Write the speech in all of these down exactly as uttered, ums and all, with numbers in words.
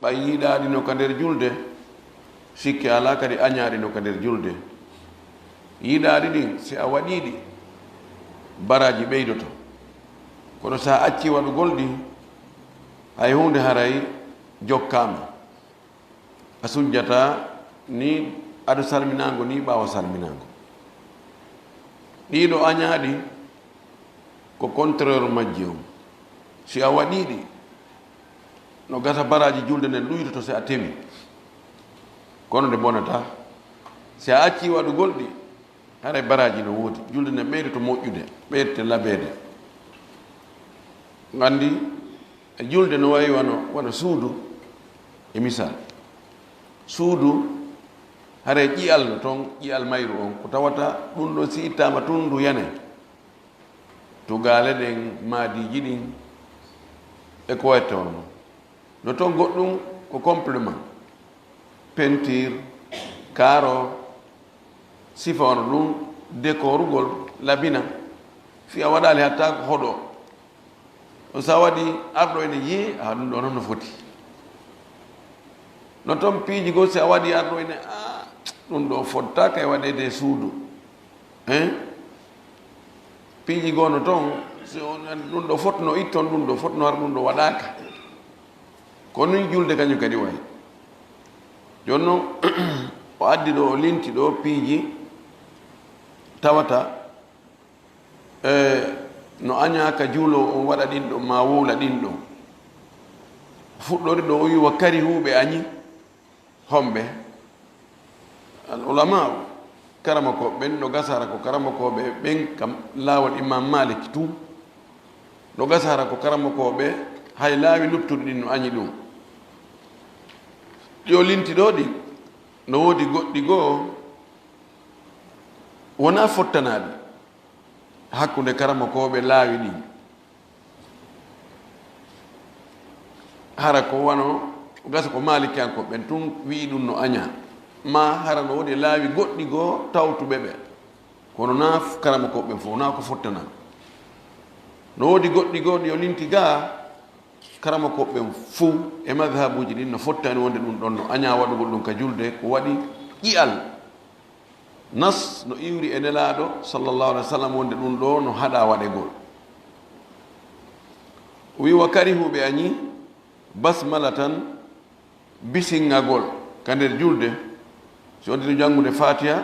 Ɓay yiɗaaɗi no ka nder julde, sikke alaa kadi añaaɗi no ka nder julde. Yiɗaaɗi ɗin, si a waɗii ɗi, baraaji ɓeydoto. Kono si a accii waɗugol ɗi, hay huunde haray jokkaama. A sujjataa ni ado salminaango ni ɓaawo salminaango. Ɗiɗo añaaɗi ko contraire majji on. Si a waɗii ɗi, no gasa baraaji julde nden ɗuytoto si a tewi. Kono nde bonataa. Si a accii waɗugol ɗi, haray baraaji no woodi. Julde nden ɓeydoto moƴƴude, ɓeydete labeede. Nganndi, e julde no wayi wano, wano suudu, e misal. Suudu, haray ƴi'al no ton, ƴi'al mayru on, ko tawata ɗum ɗon si ittaama tun ndu yanay. Tugaale ɗen, maadiiji ɗin, e ko wayi toon. No ton goɗɗum ko complément, peinture, carreau, sifa wano ɗum, décorugol, labina, si a waɗaali hatta ko hoɗo. Ɗum si a waɗi arɗo ene yi'i, a ɗum ɗo noon no foti. No ton piiji goo si a waɗi arɗo ene, a ɗum ɗo fotta kay waɗeede e suudu. Hein? Piiji goo no ton, si on, ɗum ɗo fotno itton, ɗum ɗo fotno har ɗum ɗo waɗaaka. Ko nun julde kañum kadi wayi. Jooni noon, o addi ɗo, o linti ɗo piiji tawata, e, no añaaka juuloo on waɗa ɗin ɗo, maa wowla ɗin ɗo. Fuɗɗori ɗo, o wi, "Wa karihu", ɓe añi. Homɓe? Al ulama, karamokooɓe ɓen, no gasa hara ko karamokooɓe ɓen kam laawol Imam Malik tun. No gasa hara ko karamokooɓe hay laawi luttuɗi ɗin no añi ɗum. Ɗi o linti ɗo ɗin, no woodi goɗɗi goo wonaa fottanaaɗi hakkunde karamokooɓe laawi ɗin. Hara ko wano, gasa ko Maalikiyankooɓe ɓen tun wi'i ɗum no añaa. Maa hara no woodi laawi goɗɗi goo tawtuɓe ɓe. Kono naa f-, karamokooɓe ɓen fow, naa ko fottanaa. No woodi goɗɗi goo ɗi o linti gaa, karamokooɓe ɓen fow e madhabuuji ɗin no fottani wonde ɗum ɗon no añaa waɗugol ɗum ka julde, ko waɗi ƴi'al. Nas no iwri e Nelaaɗo, sallallahu alaihi wasallam, wonde ɗum ɗo no haɗaa waɗegol. O wi, "Wa karihu", ɓe añi, "basmalatan", bisinŋagol ka nder julde. Si on tino janngude Fatiha,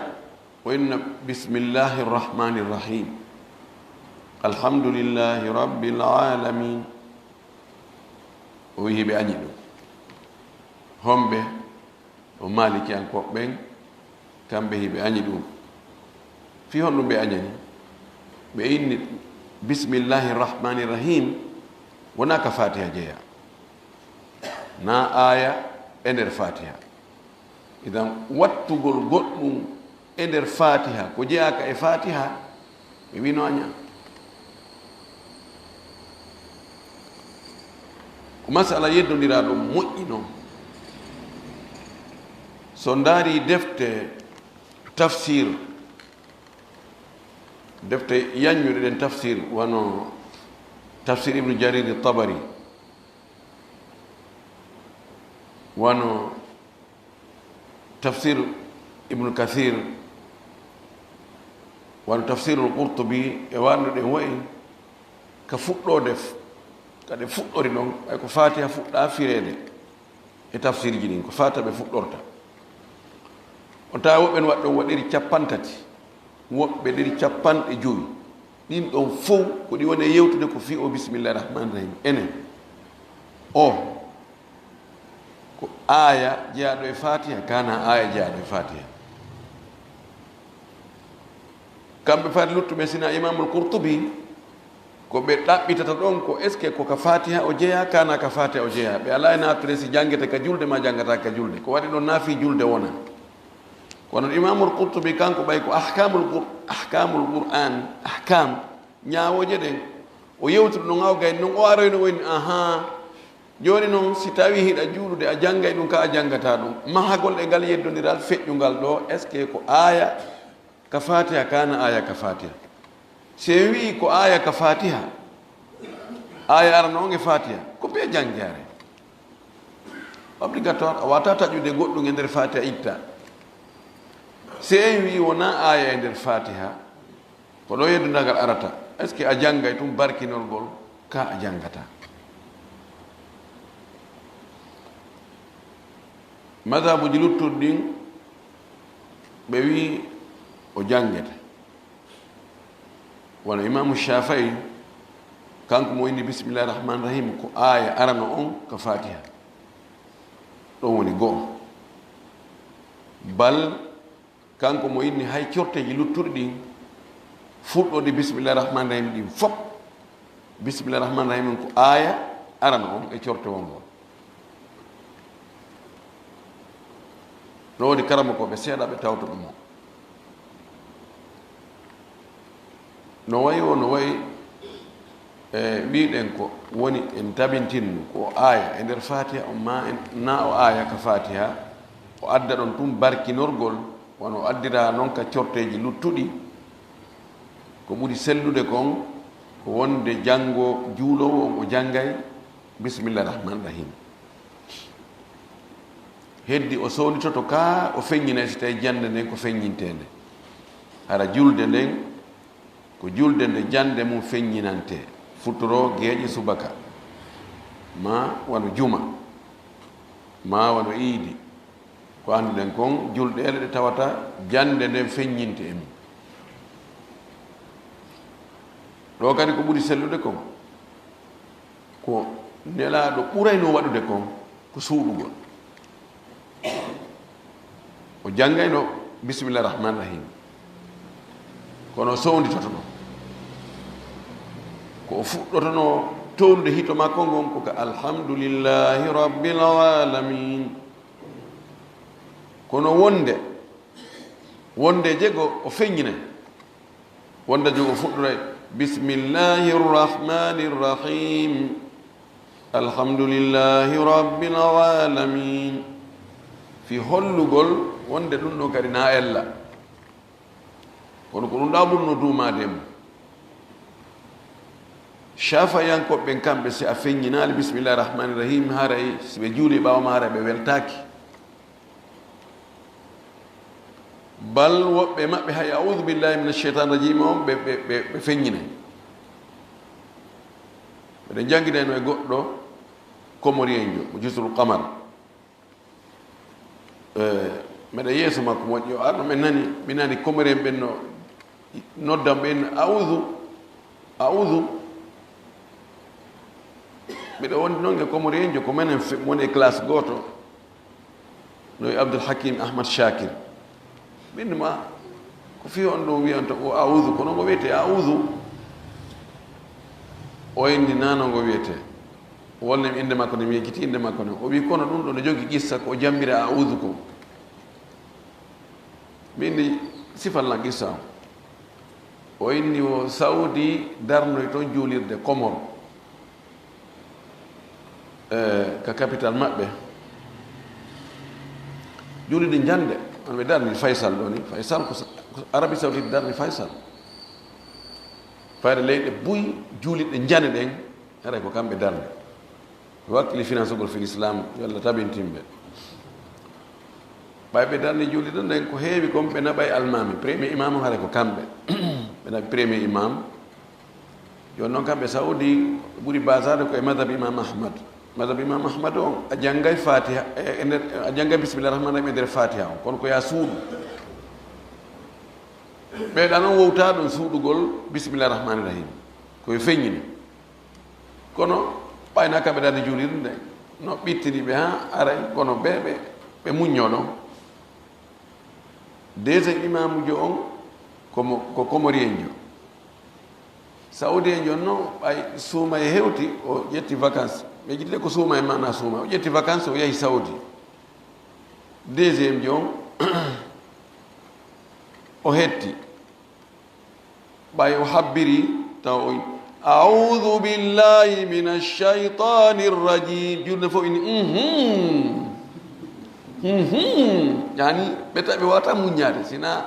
o inna, "Bismillahi rahmani rahim. Alhamdulillahi rabbil alamin." O wi, hiɓe añi ɗum. Homɓe? O Maalikiyankooɓe ɓen, kamɓe hiɓe añi ɗum. Fii honɗum ɓe añani? Ɓe inni, "Bismillahi rahmani rahim", wonaa ka Fatiha jeyaa. Naa aaya e nder Fatiha. Idan, wattugol goɗɗum e nder Fatiha, ko jeyaaka e Fatiha, ɓe wino aña. Ko masala yeddondiraaɗo moƴƴi non. So ndaari defte tafsir, defte yaññuɗe ɗen tafsir, wano tafsir Ibnu Jarir Tabari, wano tafsir Ibnu Kathir, wano tafsirul Qurtubi, e wano ɗen wa'i ka fuɗɗoode f-, ka ɗe fuɗɗori ɗon, ɓay ko Fatiha fuɗɗaa fireede e tafsirji ɗin, ko Fatiha ɓe fuɗɗorta. On tawa woɓɓe no waɗi ɗon waɗiri cappanɗe tati, woɓɓe ɗiri cappanɗe jowi. Ɗin ɗon fow ko ɗi woni e yewtude ko fii o bismillahi rahmani rahim. Enen o Ko aaya jeyaaɗo e Faatiha, kaana aaya jeyaaɗo e Faatiha. Kamɓe fati luttuɓe, sina Imaamul Qurtubi, ko ɓe ɗaɓɓitata ɗon ko est-ce que ko ka Faatiha o jeyaa, kaana ka Faatiha o jeyaa. Ɓe alaa e naattude si janngete ka julde maa janngataa ka julde. Ko waɗi ɗon naa fii julde wona. Kono Imaamul Qurtubi kanko ɓay ko ahkaamul Qur-, ahkaamul Qur'aan, ahkaam, ñaawooje ɗen, o yewtiri ɗon haa o gayni non, o aroyno o inni, ahaa, jooni non, si tawii hiɗa juulude, a janngay ɗum ka a janngataa ɗum. Mahagol e ngal yeddondiral feƴƴungal ɗoo, est-ce que ko aaya ka Faatiha, kaana aaya ka Faatiha? Si en wi'i ko aaya ka Faatiha, aaya arano on e Faatiha, ko bee janngaare. Obligatoire, a wata taƴude goɗɗum e nder Fatiha itta. Si en wi wona aya e nder Fatiha, ko ɗo yeddudagal arata. Est ce que a janngay tun barkinorgol ka a janngata? Madhabuji luttuɗi ɗin, ɓe wi o janngete. Wano Imamu Shafai, kanko mo inni bismillahi rahmani rahim, ko aya arano on ka Fatiha. Ɗon woni go'o. Bal kanko mo inni hay corteji luttuɗi ɗin, fuɗɗode bismillahi rahmani rahim ɗin fop, bismillahi rahmani rahim ko aya arano on e cortewol ngol. No woodi karamokooɓe seeɗa ɓe tawta ɗum o. No wayi o, no wayi, e, mbiɗen ko woni en tabintinno ko o aya e nder Fatiha on, ma en, na o aya ka Fatiha, o adda ɗon tun barkinorgol, wano o addira non ka corteji luttuɗi. Ko ɓuri sellude kon ko wonde janngo juulowo on o janngay bismillahi rahmani rahim. Heddi o sownitoto ka o feññinay, si tawi jannde nden ko feññinteende. Hara julde nden ko julde nde jannde mum feññinante, futuro, geeƴe, subaka, ma wano juma, ma wano iidi. Ko annduɗen kon, julɗeele ɗe tawata jannde nden feññinte e mum. Ɗo kadi ko ɓuri sellude kon, ko Nelaaɗo ɓurayno waɗude kon, ko suuɗugol. O janngayno bismillahi rahmani rahim, kono o sownditotono. Ko o fuɗɗotono towlude hito makko ngon ko ka alhamdulillahi rabbil alamin. Kono wonde, wonde jego o feññinay. Wonde jogo fuɗɗoray, bismillahi rrahmani rrahim, alhamdulillahi rabbil alamin, fi hollugol wonde ɗum ɗo kadi na ella. Kono ko ɗum ɗa ɓurno duumaade mo. Shafayankoɓe ɓen, kamɓe, si a feññinaali bismillahi rahmani rahim, haray si ɓe juuli ɓaawo ma, haray ɓe weltaaki. Bal woɓɓe maɓɓe hay a'udhu billahi minash shaitanir rajim on ɓe, ɓe, ɓe, ɓe feññinay. Meɗen janngidayno e goɗɗo Comorien jo mo Jusrul Qamar. Eh, meɗen yeeso makko moƴƴo arno, min nani, min nani Comorien ɓen no noddan ɓe inna, "A'udhu, a'udhu." Miɗo wondi noon e Comorien jo, ko menen fe-, woni e classe gooto. No e Abdul Hakim Ahmad Shakir. Min ma, ko fii on ɗum wiyanta o a'udhu, kono ngo wiyete a'udhu. O inni nano ngo wiyete. Wolne mi innde makko ne, mi yejjiti innde makko ne. O wi kono ɗum ɗo no jogi qissa ko o jambira a'udhu ko. Mi inni sifal lan qissa o. O inni wo Saudi darnoy toon juulirde Comore, eh, ka capital maɓɓe. Juulirde njande, on ɓe darni Faysal ɗo ni. Faysal ko sa-, ko Arabie Saoudite darni Faysal. Fayde leyɗe buy juulirɗe njane ɗen, haray ko kamɓe darni. Wakkili finansugol fil Islam, yo Allah tabintin ɓe. Ɓay ɓe darni juulirde nden, ko heewi kon ɓe naɓay almami, premier imam, haray ko kamɓe. Ɓe naɓi premier imam. Jooni noon kamɓe Saudi ɓuri basaade ko e madhab Imam Ahmad. Madhab Imam Ahmad on, a janngay Fatiha, e, e nder, a janngay Bismillah Rahman Rahim e nder Fatiha on, kono ko ya suuɗu. Ɓe ɗa noon wowta ɗum suuɗugol Bismillah Rahman Rahim. Ko yo feññini. Kono ɓayna kamɓe darde juulirde nde, no ɓittini ɓe haa aray, kono ɓe, ɓe, ɓe muññoo ɗon. Deuxième imaamujo on ko mo, ko Comorien jo. Saoudien jo no ɓay suuma e hewti, o ƴetti vacances. Ɓe ƴetti ko suuma e maana suuma. O ƴetti vacances, o yahi Saudi. Deuxième jo on, o hetti. Ɓay o habbiri, taw o, "A'udhu billahi minash shaytanir rajim." Juulde fof ini, "Mhm. Mhm." Yani, ɓe tawi ɓe wawata muññaade, sina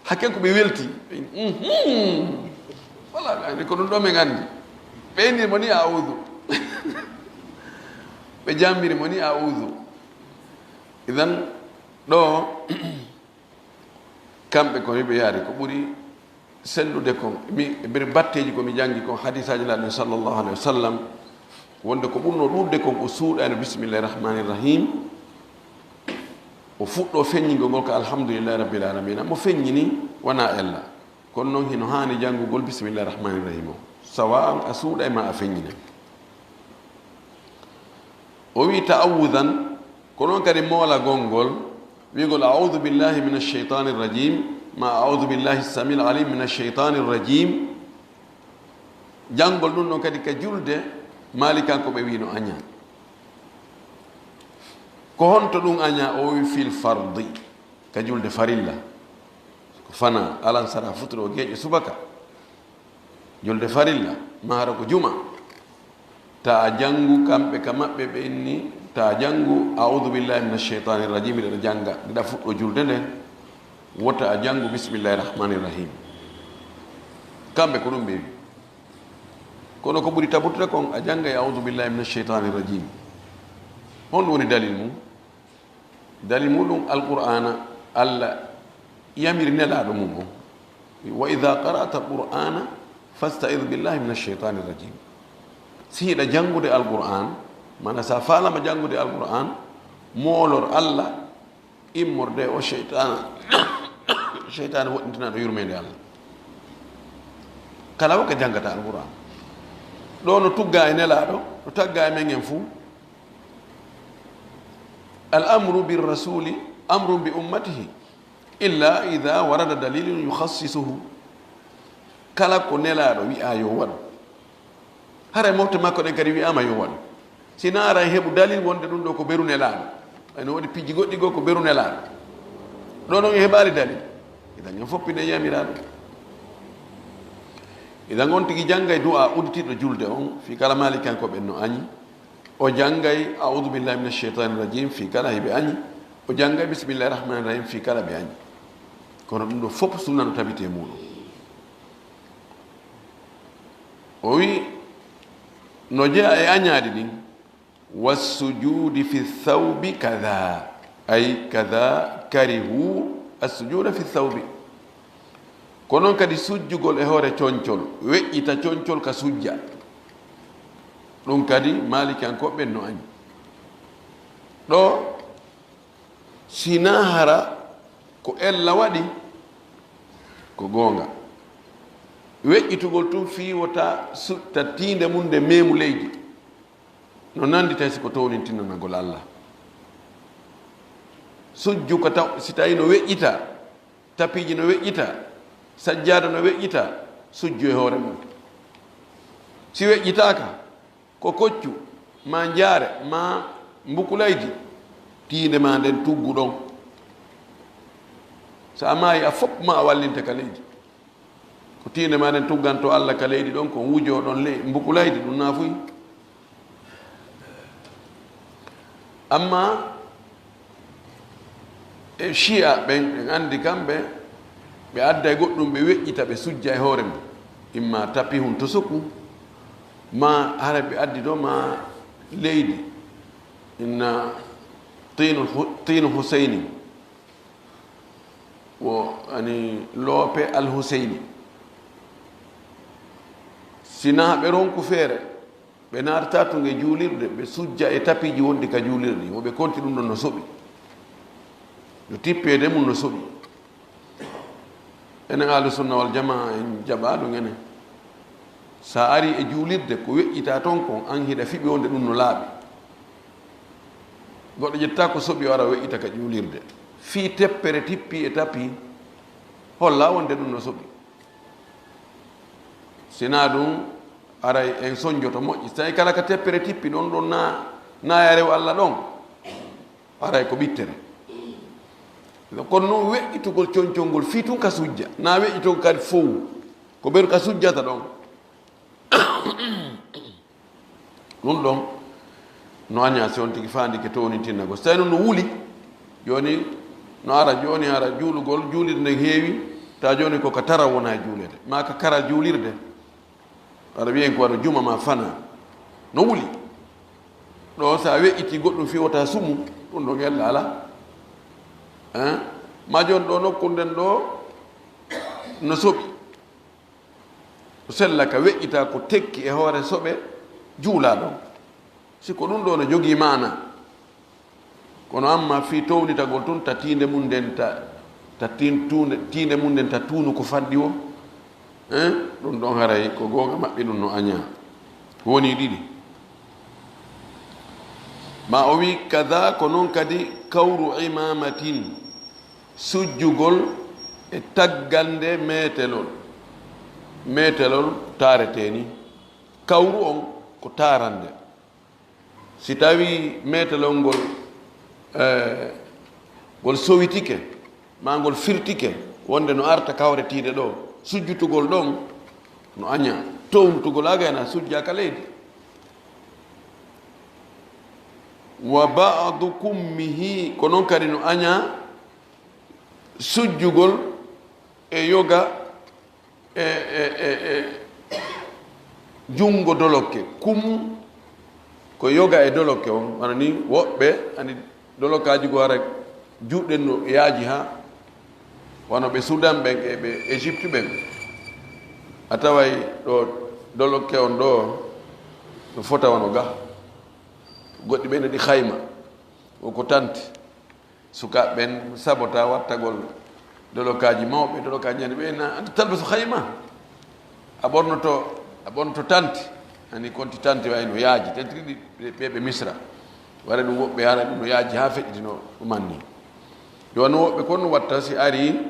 hakken ko ɓe welti. Ɓe ini, "Mhm." Voilà, yani, ko ɗum ɗo min anndi. Ɓe ini mo ni, "A'udhu." Ɓe jambiri mo ni, "A'udhu." Idan ɗo kamɓe ko miɓe yaari ko ɓuri sellude kon mi e bere batteeji ko mi janngi kon hadisaaji laaɗo sallallahu alaihi wasallam, wonde ko ɓurno ɗuuɗde kon o suuɗaano bismillahi rahmani rahim, o fuɗɗo feññingol ngol ko alhamdulillahi rabbil alamina. Mo feññini wona ella, kono noon hino haani janngugol bismillahi rahmani rahim o, sawa a suuɗay ma a feññinay. O wi ta'awudan, ko ɗon kadi moolagol ngol, wi'gol a'udhu billahi minash shaytanir rajim, ma a'udhu billahi samil alim minash shaytanir rajim. Janngol ɗum ɗon kadi ka julde, maalikankoɓe wi no aña. Ko honto ɗum aña? O wi fil fardi, ka julde farilla. Ko fana alansara, futuro, geeƴe, subaka. Julde farilla, mahara ko juma. Ta a janngu kamɓe ka maɓɓe ɓe inni, ta a janngu a'udhu billahi minash shaytanir rajim, ɗeɗa jannga, ɗeɗa fuɗɗo julde nden, wota a janngu bismillahi rahmani rahim. Kamɓe ko ɗum ɓe wi. Kono ko ɓuri tabutude kon, a janngay a'udhu billahi minash shaytanir rajim. Honɗum woni dalil mum? Dalil muɗum, Alqur'aana, Allah yamiri nelaaɗo mum on, "Wa idha qara'ta Qur'ana fasta'idh billahi minash shaytanir rajim." Si hiɗa janngude Alqur'aan, mana sa faalama janngude Alqur'aan, moolor Allah immorde o shaytaana, shaytaana woɗɗintinaaɗo yurmeende Allah. Kala waka janngata Alqur'aan. Ɗo no tugga e nelaaɗo, no tagga e men en fuu. Al amru bir rasuli amrun bi ummatihi illa idha warada dalilun yukhassisuhu. Kala ko nelaaɗo wi'a yo waɗu, haray mofte makko ɗen kadi wi'aama yo waɗu. Si na ara en heɓu dalil wonde ɗum ɗo ko beru nelaaɗo. Ay no waɗi piji goɗɗi goo ko beru nelaaɗo. Ɗo ɗon en heɓaali dalil. Idan en foppine yamiraaɗo. Idan on tigi janngay du'a udditiiɗo julde on, fii kala maalikankoɓe no añi. O janngay, "A'udhu billahi minash shaytanir rajim," fii kala hiɓe añi. O janngay, "Bismillahir rahmanir rahim," fii kala ɓe añi. Kono ɗum ɗo fof sunna no tabiti e muuɗum. O wi, no jeya e añaadi ɗin, "Wassujudi fi thawbi kadha," ay kadha karihu assujuda fi thawbi. Ko noon kadi sujjugol e hoore concol, weƴƴita concol ka sujja. Ɗum kadi maalikankoɓe ɓen no añi. Ɗo, si na hara ko ella waɗi, ko goonga. Weƴƴitugol tun fii wota su-, ta tiinde mum nde meemu leydi. No nandi tawi si ko townintinanagol Allah. Sujju ko taw, si tawi no weƴƴita, tapiiji no weƴƴita, sajjaada no weƴƴita, sujju e hoore mum. Si weƴƴitaaka, ko koccu, ma njaare, ma mbukulaydi, tiinde ma nden tuggu ɗon. So a maayi, a fof ma a wallinte ka leydi. Ko tiinde ma nden tugganto Allah ka leydi ɗon, ko wujoo ɗon ley mbukulaydi, ɗum naafuy. Amma e Shi'a ɓen, en anndi kamɓe, ɓe adday goɗɗum, ɓe weƴƴita, ɓe sujja e hoore mum. Imma tapihun to suku, ma hara ɓe addi ɗo, ma leydi. Inna tiinu Hu-, tiinu Huseyni. Wo ani loope Al Huseyni. Si na ɓe ronku feere, ɓe naatata tun e juulirde, ɓe sujja e tapiiji wonɗi ka juulirde, wo ɓe konti ɗum ɗon no soɓi. No tippeede mum no soɓi. Enen Ahlu Sunna wal Jamaa, en jaɓaa ɗum enen. Sa ari e juulirde, ko weƴƴita ton kon, an hiɗa fiɓi wonde ɗum no laaɓi. Goɗɗo ƴetta ko soɓi o ara weƴƴita ka juulirde. Fii teppere tippi e tapi, holla wonde ɗum no soɓi. Si na ɗum, aray en sonjoto moƴƴi. Si tawi kala ka teppere tippi ɗon, ɗon na, na ya rew Allah ɗon. Aray ko ɓittere. Kono noon weƴƴitugol concol ngol fii tun ka sujja. Na weƴƴitugol kadi fow. Ko ɓeru ka sujjata ɗon. Ɗum ɗon no aña si on tigi faandike townintinna ko. Si tawi noon no wuli, jooni no ara, jooni ara juulugol, juulirde nden heewi, ta jooni ko ka tara wona e juulede, maa ka kara juulirde. Aɗa wiyen ko waɗa juma ma fana. No wuli. Ɗo sa weƴƴiti goɗɗum fii wota sumu, ɗum ɗon yalla ala. Hein? Ma jon ɗo nokku nden ɗo no soɓi. Ko sella ka weƴƴita ko tekki e hoore soɓe juula ɗon. Si ko ɗum ɗo no jogii maana. Kono amma fii townitagol tun ta tiinde mum nden ta, ta tin-, tuunde, tiinde mum nden ta tuunu ko fanɗi o. Hein? Ɗum ɗon haray ko goonga maɓɓe ɗum no añaa. Woni ɗiɗi. Ma o wi kada ko non kadi kawru imamatin, sujjugol e taggande meetelol. Meetelol taaretee ni. Kawru on ko taarande. Si tawi meetelol ngol, eh, ngol sowitike, ma ngol firtike, wonde no arta kawretiide ɗo, sujjutugol ɗon no aña, townutugol a gayna sujja ka leydi. Wa ba'du kummihi, ko non kadi no aña sujjugol e yoga e, e, e, e junngo dolokke. Kum ko yoga e dolokke on, wano ni woɓɓe ani dolokkaaji goo hara juuɗe no yaaji haa, wano ɓe Sudan ɓen e ɓe Egypte ɓen. A taway ɗo dolokke on ɗo no fota wano ga. Goɗɗi ɓen ɗi hayma, o ko tanti. Sukaaɓe ɓen sabota wattagol dolokaaji mawɓe, dolokaaji ñande ɓe na andi talba so hayma. A ɓornoto, a ɓornoto tanti, ani konti tanti way no yaaji, tanti ɗiɗi ɓe, ɓe, ɓe Misra. Wara ɗum woɓɓe hara ɗum no yaaji haa feƴƴitino ɗum anni. Yo no woɓɓe kon watta si ari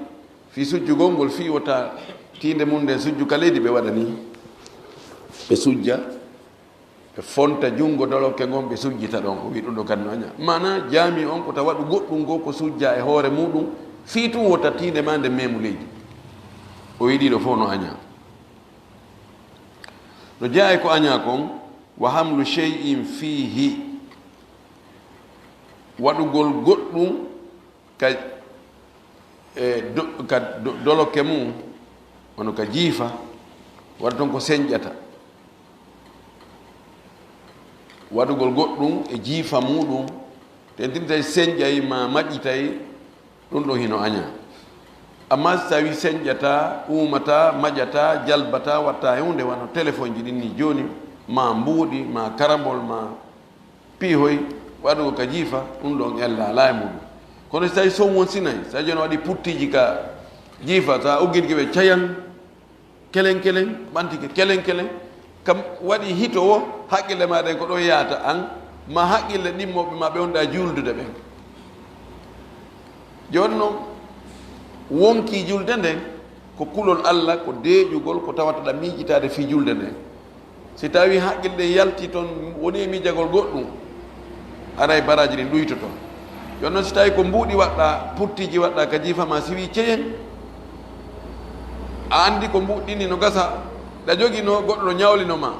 fii sujjugol ngol fii wota tiinde mum nden sujju ka leydi ɓe waɗa ni. Ɓe sujja. Ɓe fonta junngo dolokke ngon, ɓe sujjita ɗon. O wi ɗum ɗo kadi no aña. Mana jaami on ko tawa waɗu goɗɗum goo ko sujja e hoore muɗum, fii tun wota tiinde ma nde memu leydi. O wi ɗiɗo fof no aña. No jeyaa e ko aña kon, wa hamlu shay'in fiihi, waɗugol goɗɗum ka, e, do-, ka do-, dolokke mum, wano ka jiifa, waɗa ton ko senƴata. Waɗugol goɗɗum e jiifa muɗum, tentinta tawi senƴay ma maƴitay, ɗum ɗo hino aña. Amma si tawi senƴata, uumata, maƴata, jalbata, watta e huunde wano téléphone ji ɗin ni jooni, ma mbuuɗi, ma karambol, ma piihoy, waɗugol ka jiifa, ɗum ɗon ella alaa e muɗum. Kono si tawi son won sinay, si tawi jooni waɗi puttiiji ka jiifa, sa uggitike ɓe cayan, kelen kelen, ɓantike kelen kelen, kam waɗi hito o, haqqille ma ɗen ko ɗon yaata an, ma haqqille ɗimmoɓe ma ɓe wonɗa juuldude ɓen. Jooni non, wonki julde nden, ko kulol Alla, ko deeƴugol, ko tawata ɗa miijitaade fii julde nden. Si tawi haqqille yalti ton, woni e miijagol goɗɗum, haray baraaji ɗin ɗuytoto. Jooni non, si tawi ko mbuuɗi waɗɗa, puttiiji waɗɗa ka jiifa ma, si wii ceye, a anndi ko mbuuɗi ɗin ni no gasa, ɗa joginoo goɗɗo no ñawlino ma,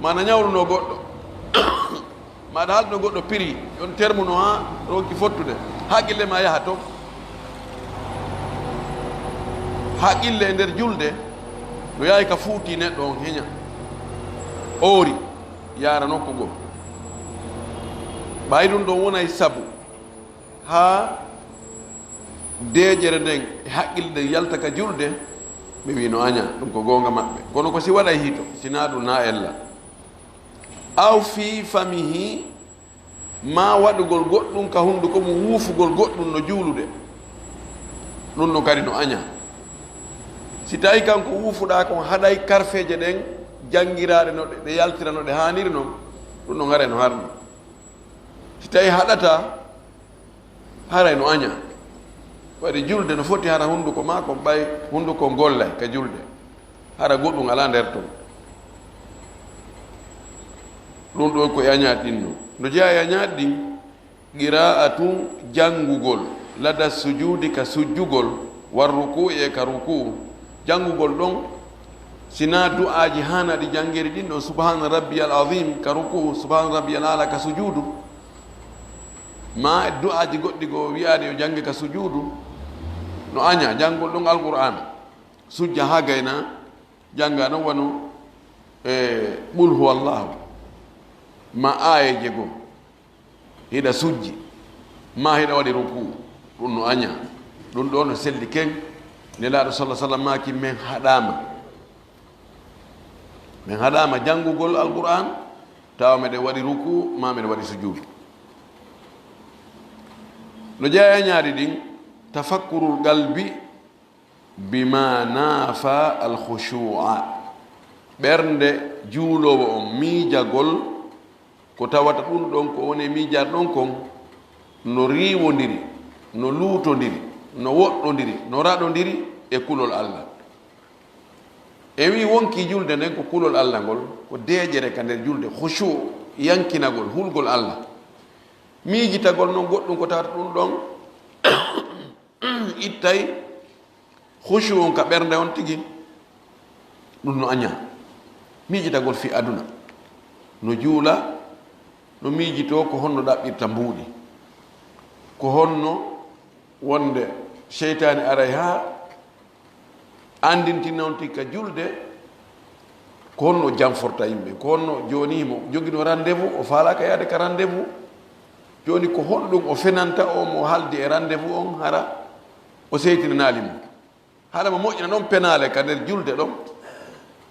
ma na ñawluno goɗɗo. Maɗa haalduno goɗɗo piri, on termuno haa ronki fottude. Haqqille ma yaha to. Haqqille e nder julde no yahay ka fuuti neɗɗo on heña. Oori, yaara nokku goo. Ɓay ɗum ɗon wonay sabu haa deeƴere nden e haqqille nden yalta ka julde, mi wi no aña, ɗum ko goonga maɓɓe. Kono ko si waɗay hito, si naa ɗum naa ella. Aw fii famihi, maa waɗugol goɗɗum ka hunduko mum, wuufugol goɗɗum no juulude. Ɗum no kadi no aña. Si tawi kanko wuufuɗaa kon haɗay karfeeje ɗen janngiraade no ɗe, ɗe yaltira no ɗe haaniri non, ɗum no haray no harmi. Si tawi haɗataa, haray no aña. Waɗi julde no foti hara hunduko maa kon ɓay hunduko gollay ka julde. Hara goɗɗum alaa nder ton. Ɗum ɗo ko e añaaɗi ɗin no. No jeyaa e añaaɗi ɗin, qiraa'atu, janngugol, lada sujuudi, ka sujjugol, war rukuu'i, e ka rukuu. Janngugol ɗon, si naa du'aaji haanaaɗi janngiri ɗin ɗon, subhaana rabbiyal azim ka rukuu, subhaana rabbiyal aala ka sujuudu. Ma du'aaji goɗɗi goo wi'aaɗi yo jannge ka sujuudu, no aña janngol ɗon Alqur'aana. Sujja haa gayna, jannga non wano e Qul huwallahu, ma aayeeje goo, hiɗa sujji, ma hiɗa waɗi rukuu. Ɗum no aña. Ɗum ɗo no selli ken. Nelaaɗo sallallahu alaihi wasallam maaki, men haɗaama. Men haɗaama janngugol Alqur'aan, tawa meɗen waɗi ruku, ma meɗen waɗi sujuudu. No jeyaa e añaaɗi ɗin, tafakkurul qalbi bima nafa al khushu'a. Ɓernde juuloowo on, miijagol ko tawata ɗum ɗon ko woni e miijaade ɗon kon, no riiwondiri, no luutondiri, no woɗɗondiri, no raɗondiri e kulol Allah. En wii wonkii julde nden ko kulol Allah ngol, ko deeƴere ka nder julde, khushu', yankinagol, hulgol Allah. Miijitagol non goɗɗum ko tawata ɗum ɗon ittay khushu' on ka ɓernde on tigi, ɗum no aña. Miijitagol fii aduna, no juula, no miijitoo ko honno ɗaɓɓirta mbuuɗi, ko honno wonde seytaane aray haa anndintina on tigi ka julde, ko honno janforta yimɓe, ko honno jooni mo jogino rendez-vous, o faalaaka yaade ka rendez-vous. Jooni ko honɗum o fenanta o mo haldi e rendez-vous on, hara o seytinanaali mo? Haɗa mo moƴƴina ɗon penaale ka nder julde ɗon.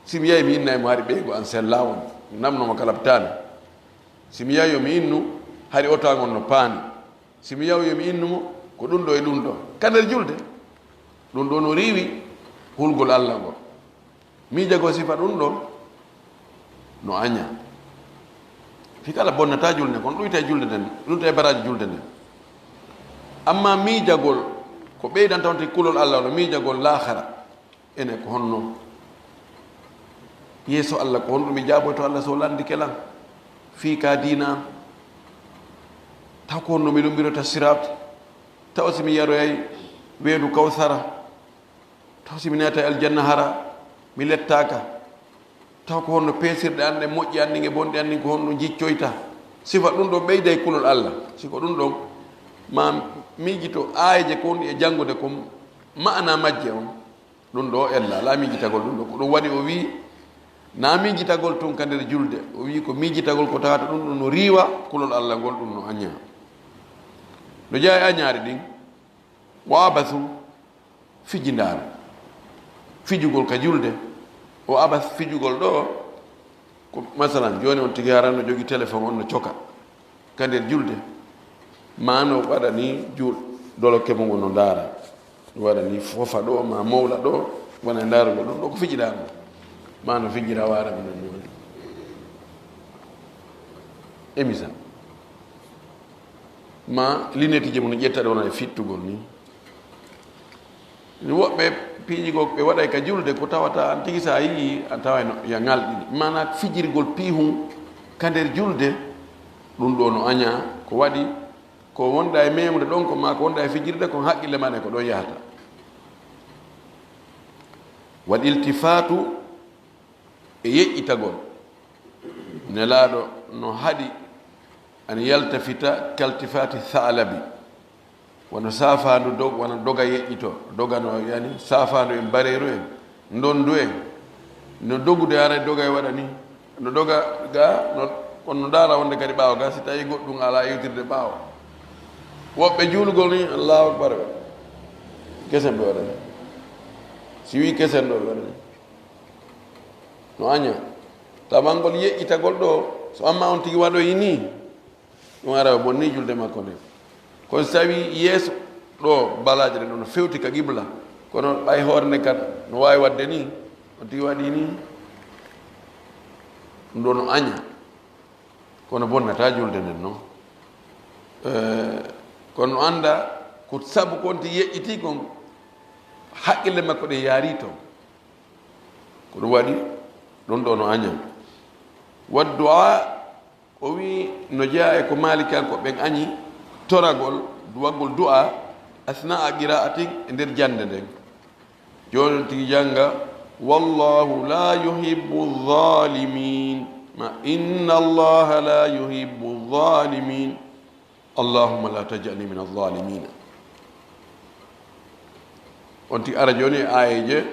Si mi yahi mi innay mo, hari ɓeygu an sellaa on, namno mo ka lapitaali. Si mi yahi yo mi innu, hari oto an on no paani. Si mi yahi yo mi innu mo, ko ɗum ɗo e ɗum ɗo. Ka nder julde, ɗum ɗo no riiwi hulgol Allah ngol. Miijagol sifa ɗum ɗon no aña. Fii kala bonnataa julde nden, kono ɗuyta e julde nden, ɗuyta e baraaji julde nden. Amma miijagol ko ɓeydanta on tigi kulol Allah, no miijagol laakhara. Ene ko honno yeeso Allah, ko honɗum mi jaaboyto Allah so landike lan fii ka diina am? Taw ko honno mi lumbirota Siraat? Taw si mi yaroyay weedu Kawsara? Taw si mi naatay aljanna hara mi lettaaka? Taw ko honno peesirɗe an ɗen, moƴƴi an ɗin e bonɗi an ɗin, ko honno jiccoyta? Sifa ɗum ɗo ɓeyday kulol Allah. Si ko ɗum ɗon, ma miijito aayeeje ko woni e janngude kon, ma'ana majje on. Ɗum ɗo ella, alaa miijitagol ɗum ɗo. Ko ɗum waɗi o wii, na miijitagol tun ka nder julde. O wii ko miijitagol ko tawata ɗum ɗum no riiwa kulol Allah ngol, ɗum no añaa. No jeyaa e añaare ɗin, wa abasu, fijindaare. Fijugol ka julde, o abas fijugol ɗo, ko masalan, jooni on tigi hara no jogi téléphone on no coka ka nder julde, ma no waɗa ni juul-, dolokke mum on no ndaara, waɗa ni fofa ɗo, ma mowla ɗo, wona e ndaarugol ɗum ɗo ko fijiraango, ma no fijira waara mo non ni. E misal, ma lunette ji mum no ƴetta ɗo wona e fittugol ni. Woɓɓe piiji goo ɓe waɗay ka julde, ko tawata an tigi, sa yi'i, a taway no ya ŋalɗini. Maanaa fijirgol piihun ka nder julde, ɗum ɗo no añaa. Ko waɗi ko wonɗa e meemude ɗon, ko maa ko wonɗa e fijirde kon, haqqille maa ɗen ko ɗon yahata. Wal iltifaatu, e yeƴƴitagol. Nelaaɗo no haɗi an yaltafita kaltifaati tha'labi, wano saafaandu dog-, wano doga yeƴƴito, doga no, yani, saafaandu en, bareeru en, ndonndu en. No dogude hara doga e waɗa ni, no doga ga, no, kono no ndaara wonde kadi ɓaawo ga, si tawi goɗɗum alaa iwtirde ɓaawo. Woɓɓe juulugol ni, Allahu Akbar, kesen ɓe waɗa ni. Si wii kesen ɗo ɓe waɗa ni. No aña. Tabangol yeƴƴitagol ɗo, so amma on tigi waɗoyi ni, ɗum ara o bonni julde makko nden. Kono so tawi yeeso ɗo, balaaje ɗen ɗo no fewti ka qibla, kono ɓay hoore nden kan no waawi waɗde ni, on tigi waɗi ni, ɗum ɗo no aña. Kono bonnataa julde nden non. Eh, kono no annda ko sabu kon tigi yeƴƴiti kon, haqqille makko ɗen yaari ton. Ko ɗum waɗi ɗum ɗo no añan. Wa du'a, o wi no jeyaa e ko Maalikanko ɓen añi, toragol, waggol du'a, asna'a qira'atin, e nder jannde nden. Jooni on tigi jannga, "Wallahu la yuhibbu zalimin." Ma, "Inna Allaha la yuhibbu zalimin." "Allahumma la taj'alni min az-zalimina." On tigi ara jooni e aayeeje,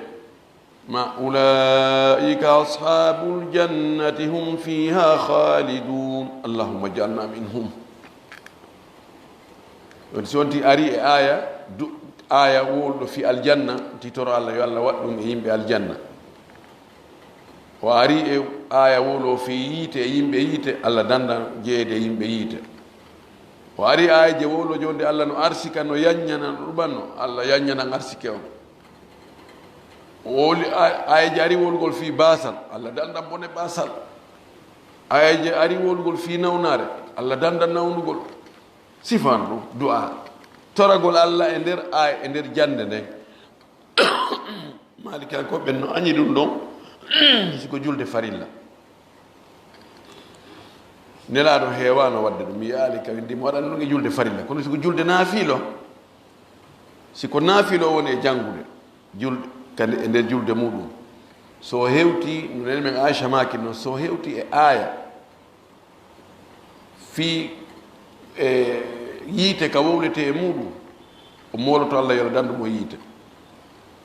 ma, "Ulaika ashabul jannati hum fiha khalidun. Allahumma ij'alna minhum." On si wonti ari e aaya, du-, aaya wowluɗo fii aljanna, ti toro Allah yo Allah waɗ ɗum e yimɓe aljanna. O ari e aaya wowluɗo fii yiite e yimɓe yiite, Allah danndan jeyeede e yimɓe yiite. O ari aaya je wowluɗo jonde Allah no arsika, no yanñana, no ɗumanno, Allah yanñanan arsike on. O wowli aay-, aaya je ari wowlugol fii baasal, Allah danndan bone baasal. Aaya je ari wowlugol fii nawnaare, Allah danndan nawnugol. Sifaan ɗum, du'a. Toragol Allah e nder aaya, e nder jannde nden. Maalikankoɓe ɓen no añi ɗum ɗon, si ko julde farilla. Nelaaɗo heewaano waɗde ɗum, mi yi'aali ka windi mo waɗani ɗum e julde farilla. Kono si ko julde naafilo, si ko naafilo woni e janngude, julde, kadi e nder julde muɗum. So hewti, no nene men Aisha maaki noon, so hewti e aaya, fii, e, yiite ka wowletee e muɗum, o mooloto Allah yo Allah danndu mo yiite.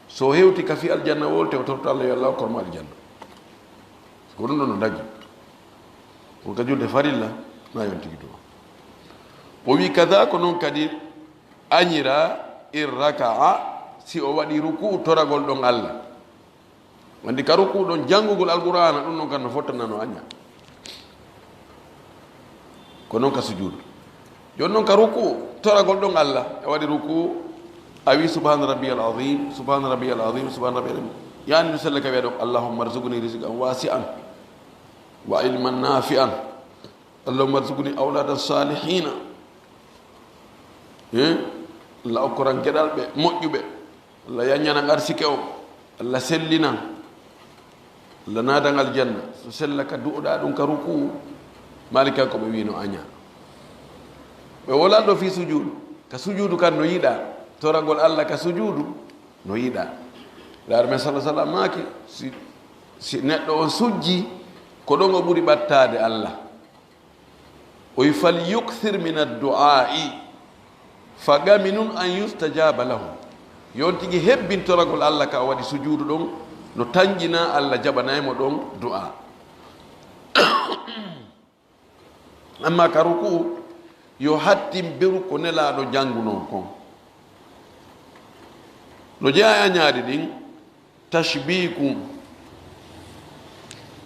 So hewti ka fii aljanna wowletee, o toroto Allah yo Allah okkan mo aljanna. Ko ɗum ɗon no dagi. Kono ka julde farilla, na yontigi du'a. O wi, kaza ko noon kadi añira in raka'a, si o waɗi ruku'u toragol ɗon Allah. Anndi ka ruku'u ɗon janngugol Alqur'aana, ɗum ɗon kam no fottana no aña. Ko noon ka sujuudu. Jooni noon ka ruku'u, toragol ɗon Allah, e waɗi ruku'u, a wi, "Subhaana rabbiyal azim, subhaana rabbiyal azim, subhaana rabbiyal azim." Yaani no sella ka wi'a ɗon, "Allahumma rzuqni rizqan wasi'an, wa ilman nafi'an." Allahumma rzuqni awladan salihina. Eh? Allah okkoran geɗalɓe moƴƴuɓe. Allah yanñanan arsike o. Allah sellinan. Allah naadan aljanna. So sella ka du'oɗaa ɗum ka ruku, Maalikankoɓe wi no aña. Ɓe wolan ɗo fii sujuudu. Ka sujuudu kan no yiɗaa. Toragol Allah ka sujuudu no yiɗaa. Laaɗo men sallallahu alaihi wasallam maaki, si, si neɗɗo on sujji, ko ɗon o ɓuri ɓattaade Allah. O wi, "Fal yukthir min addu'aa'i, fa qaminun an yustajaba lahu." Yo on tigi hebbin toragol Allah ka o waɗi sujuudu ɗon, no tanƴina Allah jaɓanay mo ɗon du'a. Amma ka ruku'u, yo hattin beru ko Nelaaɗo janngunoo kon. No jeyaa e añaaɗi ɗin, tashbiku,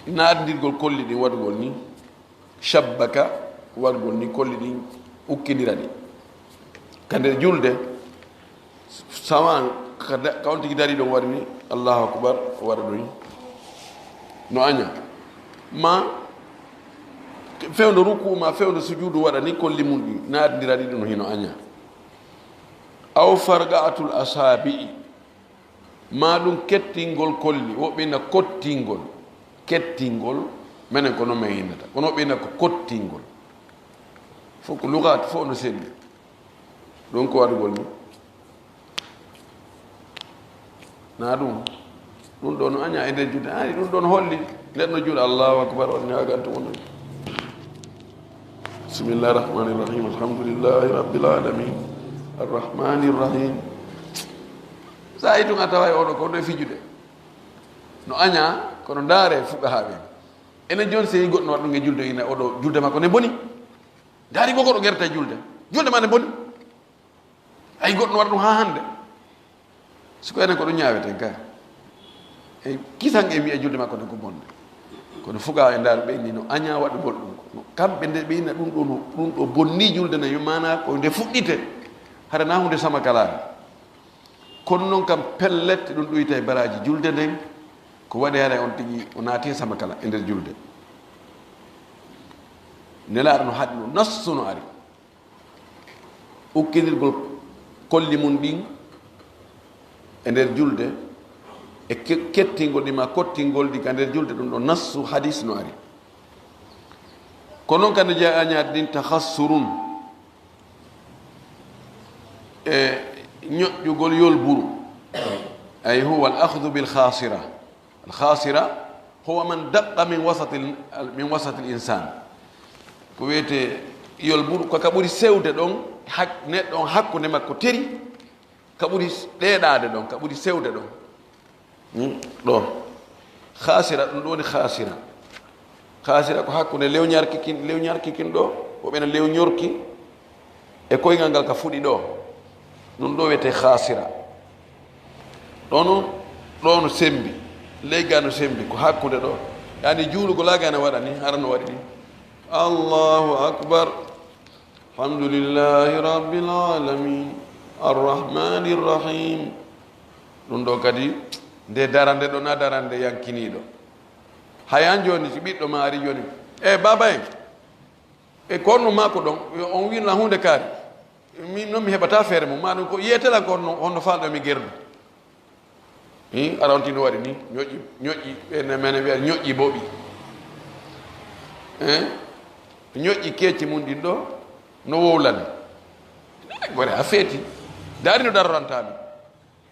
naatndirgol kolli ɗin waɗugol ni, shabbaka, waɗugol ni kolli ɗin ukkindira ɗi. Ka nder julde, sawan ka da-, ka on tigi dari ɗon waɗi ni, Allahu akbar, o waɗa ɗo ni. No aña. Ma fewndo ruku, ma fewndo sujuudu waɗa ni kolli mun ɗi, naatndiraa ɗi ɗum hino aña. Aw farqa'atul asabi'i, ma ɗum kettingol kolli, woɓɓe ina kottingol. Kettingol, menen ko non men innata. Kono woɓɓe ina ko kottingol. Fof ko lugaat, fof no selli. Ɗum ko waɗugol ni. Na ɗum. Ɗum ɗo no aña e nder juuɗe. Ani ɗum ɗo no holli. Nden no juuɗe. Allahu akbar. Waɗi ñaagantu wonde. Bismillahi rahmani rahim. Alhamdulillahi rabbil alamin. Arrahmani rahim. Sa yi ɗum a taway oɗo ko ɗo e fijude. No aña, kono ndaare fuqahaa ɓen. Enen jooni, so yi goɗɗo no waɗa ɗum e julde, ina oɗo julde makko ne boni. Ndaari ko goɗɗo gerta e julde. Julde ma ne boni. Ay goɗɗo no waɗa ɗum haa hannde. Si ko enen ko ɗum ñaaweten ka. E kisan e wi'a julde makko ne ko bonde. Kono fuqahaa e ndaar ɓe ni no aña waɗugol ɗum. Kamɓe nde ɓe ina ɗum ɗo no, ɗum ɗo bonni julde ne, yo maana ko nde fuɗɗite. Hara na hunde sama kalaani. Kono noon kam, pellet, ɗum ɗoyta e baraaji julde nden, ko waɗi hara on tigi o naati e sama kala e nder julde. Nelaaɗo no haɗi, no nassu no ari. Ukkindirgol kolli mun ɗin e nder julde, e ke-, kettingol ɗi ma kottingol ɗi ka nder julde, ɗum ɗo nassu hadis no ari. Ko noon kadi jeyaa e añaaɗi ɗin takhassurun, e ñoƴƴugol yolburu, ay huwa al akhdhu bil khasira. Al khasira huwa man daqqa min wasatil, min wasatil insan. Ko wiyetee yolburu, ko ka ɓuri sewde ɗon, hak-, neɗɗo on hakkunde makko teri, ka ɓuri ɗeeɗaade ɗon, ka ɓuri sewde ɗon. Hmm? Ɗo. Khasira, ɗum ɗo woni khasira. Khasira ko hakkunde lewñarki kin, lewñarki kin ɗo, woɓɓe no lewñorki, E koyngal ngal ka fuɗi ɗo, ɗum ɗo wiyetee khasira. Ɗo no, ɗo no sembi, ley ga no sembi, ko hakkunde ɗo. Yani juulugol a ga no waɗa ni, hara no waɗi ni. Allahu akbar. Alhamdulillahi rabbil alamin. Arrahmanir rahim. Ɗum ɗo kadi, nde darande ɗo na darande yankiniiɗo. Hay an jooni, si ɓiɗɗo ma ari jooni, "E baaba en, e ko honno maako ɗon?" On wi'na huunde kaari. Min noon mi heɓataa feere mum. Ma ɗum ko yeetelan ko honno, honno faalɗo mi gerdu. Hi, ara on tino waɗi ni, ñoƴƴi, ñoƴƴi, ɓe ne mene wiya ñoƴƴi boɓi. Eh? Ñoƴƴi keeci mum ɗin ɗo, no wowlani. Eh, gore a feeti. Daari no daroranta mi.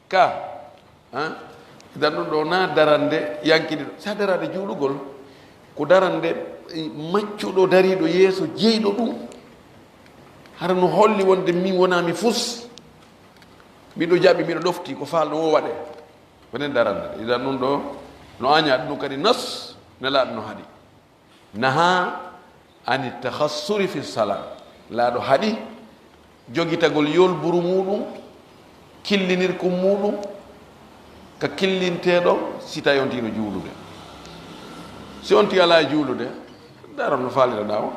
Ka, ha? Idan ɗum ɗo na darande yankini ɗo. Sa darade juulugol, ko darande, eh, maccuɗo dariiɗo yeeso jeyɗo ɗum. Hara no holli wonde min wona mi fus. Miɗo jaɓi, miɗo ɗofti ko faalno o waɗe. Ko nden darande. Idan ɗum ɗo no aña ɗum kadi nas nelaaɗo no haɗi. Naha ani takhassuri fi sala. Laaɗo haɗi jogitagol yolburu muɗum, killinirkum muɗum, ka killinteɗo si tawi on tino juulude. Si on ti ala e juulude, daro no faaliraɗa o.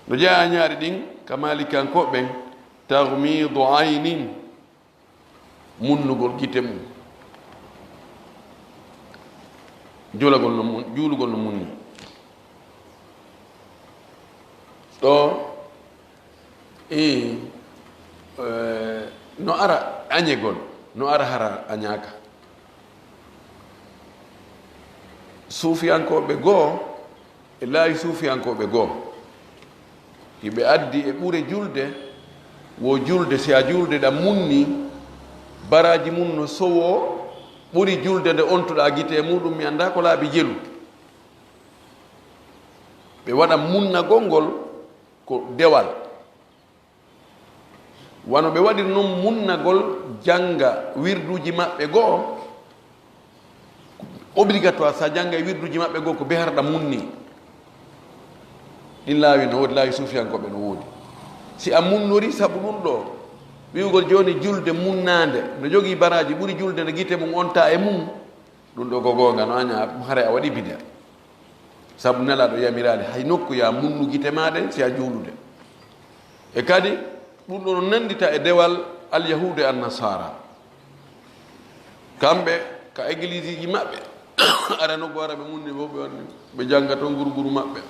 No jeeya ñaari ɗin, ka Malikankoɓe ɓen, taghmidu aynin, munnugol gite mum. Juulagol no mun-, juulugol no munni. Ɗo, i, eh, no ara añegol, no ara hara añaaka. Suufiyankooɓe goo, e laawi suufiyankooɓe goo, hiɓe addi e ɓure julde, wo julde, si a julde ɗam munni, baraaji mum no sowoo, ɓuri julde nde ontuɗaa gite e muɗum, mi anndaa ko laabi jelu. Ɓe waɗa munnagol ngol ko dewal. Wano ɓe waɗiri non munnagol jannga wirduuji maɓɓe go'o, obligatoire, sa jannga e wirduuji maɓɓe go'o ko be harɗa munni. Ɗin laawi no woodi, laawi suufiyankooɓe no woodi. Si a munnori sabu ɗum ɗo, wi'ugol jooni julde munnaande, no jogii baraaji ɓuri julde nde gite mum onta e mum, ɗum ɗo ko goonga, no aña haray a waɗi bida. Sabu Nelaaɗo yamiraali hay nokku ya munnu gite maa ɗen si a juulude. E kadi, ɗum ɗo no nanndita e dewal Alyahuudu e Annasara. Kamɓe, ka egilisiiji maɓɓe, ara nokku ara ɓe munni fof ɓe wanni, ɓe jannga toon gurguru maɓɓe.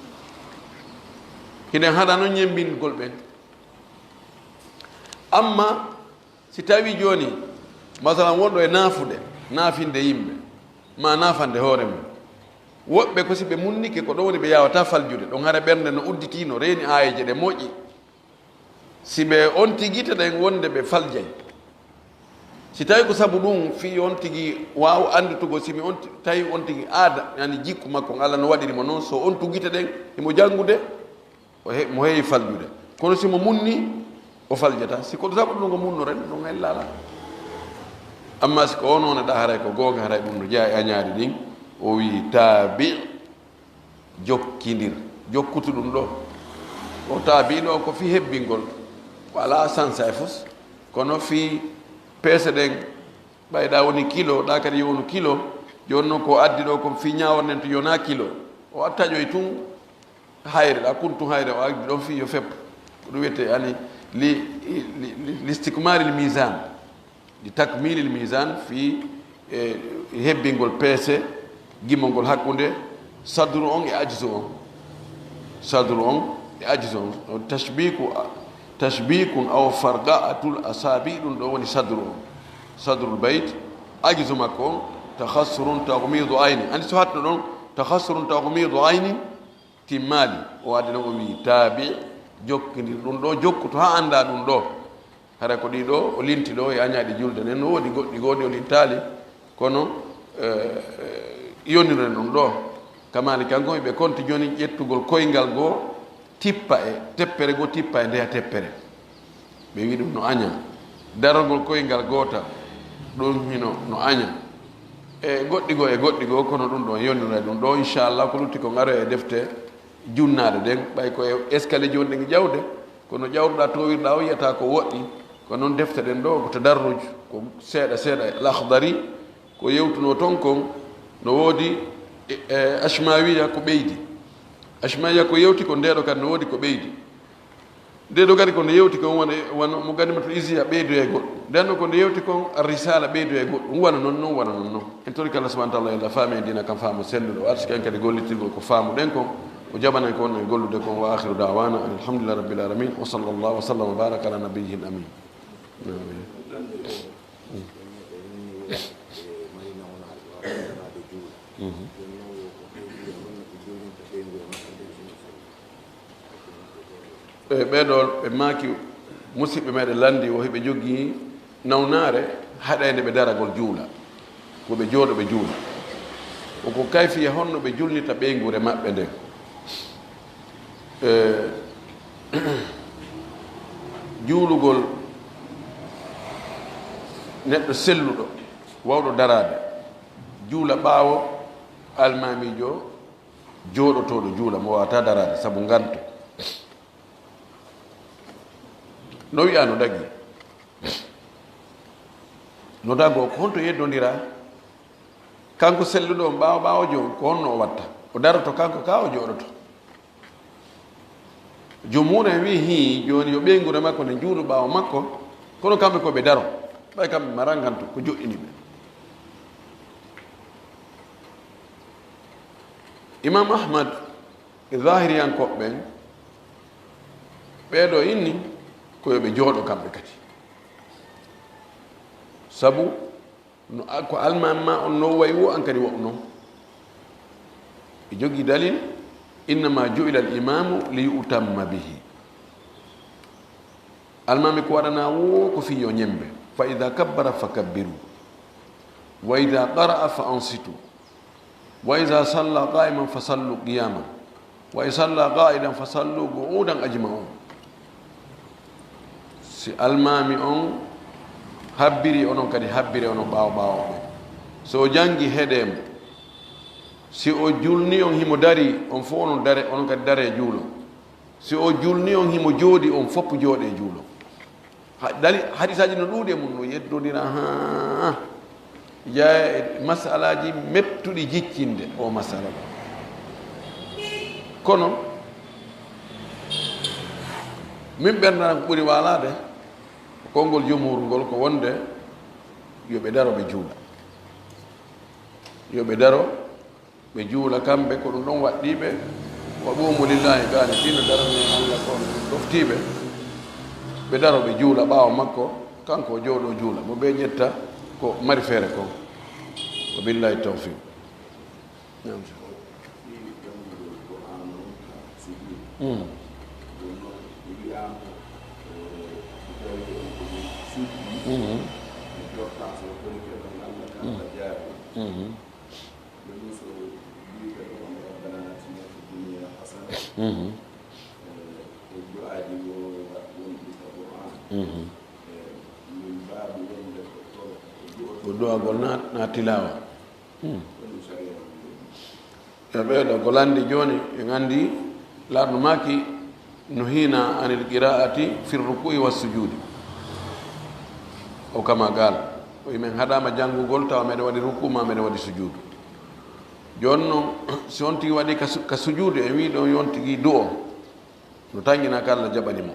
Hiɗen haɗa noon ñemmbingol ɓen. Amma, si tawii jooni, masalan, wonɗo e naafude, naafinde yimɓe, maa naafande hoore mum. Woɓɓe ko si ɓe munnike, ko ɗon woni ɓe yaawataa faljude. Ɗon hara ɓernde no udditii, no reeni aayeeje ɗe moƴƴi. Si ɓe onti gite ɗen, wonde ɓe faljay. Si tawii ko sabu ɗum, fii on tigi waaw annditugol si mi onti, tawi on tigi aada, yani jikku makko, Alla no waɗiri mo noon, so ontu gite ɗen, himo janngude, O he-, mo heewi faljude. Kono si mo munni, o faljata. Si ko sabu ɗum ko munnoren, ɗum hellala. Amma si ko o noon ɗa haray ko goonga, haray ɗum no jeyaa e añaari ɗin, o wi'i taabi, jokkindir. Jokkutu ɗum ɗo. O taabi ɗo ko fii hebbingol. Ko alaa sansa e fus. Kono fii peese ɗen, ɓay ɗa woni kilo, ɗa kadi yo wonu kilo. Jooni noon ko addi ɗo ko fii ñaawor nen to yona kilo. O taƴoy tun, hayre, ɗa kuntu hayre, o addi ɗon fii yo feppu. Ko ɗum wiyetee, yani, li, li, li, li istikmalil misan, li takmilil misan, fii, e, hebbingol peese, gimol ngol hakkunde sadru on e ajzu on. Sadru on e ajzu on. O tashbiku, tashbikun aw farqa'atul asabi, ɗum ɗo woni sadru on. Sadrul bayt, ajzu makko on, takhassurun taghmidu ayni. Andi so hatno ɗon, takhassurun taghmidu ayni, timmaali. O addi noon o wi'i, taabi, jokkindir ɗum ɗo, jokkuto haa annda ɗum ɗo. Hara ko ɗi ɗo o linti ɗo e añaaɗi julde nden, no woodi goɗɗi goo ɗi o lintaali, kono, eh, eh, yonire ɗum ɗo. Kamaali kanko ɓe konti jooni ƴettugol koyngal goo, tippa e teppere goo, tippa e ndeya teppere. Ɓe wi ɗum no aña. Darogol koyngal gootal, ɗum hino no aña. E goɗɗi goo, e goɗɗi goo, kono ɗum ɗon yonira ɗum ɗo, inchallah, ko lutti ko ngaroya e defte junnaade ɗen, ɓay ko e escalier jooni ɗen ƴawde, Kono ƴawruɗaa, towirɗaa o, yiyata ko woɗɗi. Ko noon defte ɗen ɗo, ko tadarruj, ko seeɗa seeɗa. Al-Akhdari, ko yewtunoo toon kon, no woodi, e, e, Ashmawiya ko ɓeydi. Ashmawiya ko yewti kon, ndeeɗo kadi no woodi ko ɓeydi. Ndeeɗo kadi ko nde yewti kon wano, wano Muqaddimatul Izziya ɓeydoya e goɗɗum. Nden noon ko nde yewti kon Ar-Risala ɓeydoya e goɗɗum. Wano noon, noon, wano noon, noon. En torike Allah subhanahu wa ta'ala, yo Allah faami en diina kan faamu selluɗo. O arsike en kadi gollitirgol ko faamuɗen kon. O jaɓana en ko wonno e gollude kon. Wa akhiru da'wana anil hamdulillahi rabbil alamin. Wa sallallahu wa sallam wa baraka ala nabiyyil amin. Amin. Mhm. E ɓee ɗoo, ɓe maaki, musiɓɓe meɗen lanndi o, hiɓe jogii nawnaare haɗaynde ɓe daragol juula, ko ɓe jooɗo ɓe juula. O ko kayfiya honno ɓe julnita ɓeynguure maɓɓe nden. E, juulugol neɗɗo selluɗo, wawɗo daraade, juula ɓaawo almaamiijo jooɗotooɗo juula, mo waawata daraade sabu nganto. No wi'aa no dagi. No dagoo, ko honto yeddondiraa? Kanko selluɗo on ɓaawo ɓaawojo on, ko honno o watta? O daroto kanko ka o jooɗoto? Jumhuur en wi'i, hii, jooni yo ɓeynguure makko nde juulu ɓaawo makko, kono kamɓe ko ɓe daro. Ɓay kamɓe maraa nganto, ko joɗɗini ɓe. Imam Ahmad, e zahiriyankooɓe ɓen, ɓee ɗoo inni ko yo ɓe jooɗo kamɓe kadi. Sabu no a-, ko almaami ma on no wayi wo, an kadi wa'u non. E jogii dalil, "Innama ju'ila al-imamu li yu'tamma bihi." Almaami ko waɗanaa wo ko fii yo ñemmbe. "Fa idha kabbara fa kabbiru. Wa idha qara'a fa ansitu. Wa idha salla qa'iman fa sallu qiyaman. Wa idha salla qa'idan fa sallu qu'udan ajma'un." Si almaami on habbiri, onon kadi habbire, onon ɓaawo ɓaawo ɓe. So o jangi, heɗee mo. Si o julni on himo dari, on fof onon dare, onon kadi daree juulo. Si o julni on himo jooɗi, on fof jooɗee juulo. Ha-, dali-, hadisaaji no ɗuuɗi e mun, no yeddondira, haa, jeyaa e masalaaji mettuɗi jiccinde o masala ɗo. Kono, min ɓerndaran ko ɓuri waalaade, konngol jumhuur ngol ko wonde yo ɓe daro ɓe juula. Yo ɓe daro ɓe juula kamɓe, ko ɗum ɗon waɗɗii ɓe. "Wa qumu lillahi qanitina", darani Allah ko on ɗoftii ɓe. Ɓe daro ɓe juula ɓaawo makko, kanko o jooɗoo juula. Mo ɓe ƴetta ko mari feere kon. Wa billahi tawfiq. Naam. Mm. Mm. Mm. Mhm. Mhm. Ko du'agol na, na tilawa. Hmm. E ɓee ɗo ko lanndi jooni, en anndi Laarɗo maaki, "Nuhina anil qira'ati fir ruku'i was sujudi." O kama gal. O yi men haɗaama janngugol tawa meɗen waɗi ruku ma meɗen waɗi sujudu. Jooni noon, si on tigi waɗi ka su-, ka sujudu, en wii ɗon yon tigi du'o. No tanƴinaa ka Allah jaɓani mo.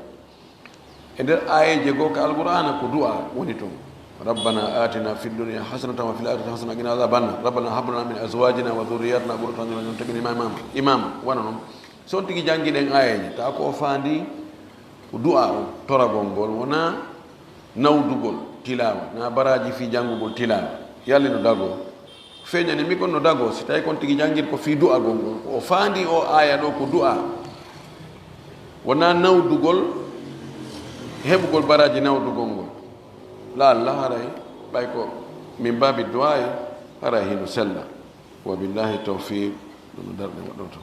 E nder aayeeje goo ka Alqur'aana ko du'a woni toon. "Rabbana atina fid dunya hasanatan wa fil akhirati hasanatan wa qina adhaban nar. Rabbana hab lana min azwajina wa dhurriyyatina qurrata a'yunin waj'alna lil muttaqina imama." Imama, wano noon. So on tigi janngi ɗen aayeeje, tawa ko o faandi ko du'a o, toragol ngol, wonaa nawdugol tilaawa, naa baraaji fii janngugol tilaawa. Yalli no dagoo. Feeñani mi kon no dagoo, si tawi kon tigi janngir ko fii du'agol ngol, ko o faandi o aaya ɗo ko du'a, wonaa nawdugol heɓugol baraaji nawdugol ngol. Laalla haray ɓay ko min baabi du'aa'i, haray hino sella. Wa billahi tawfiq, ɗum no darɗe waɗɗoto.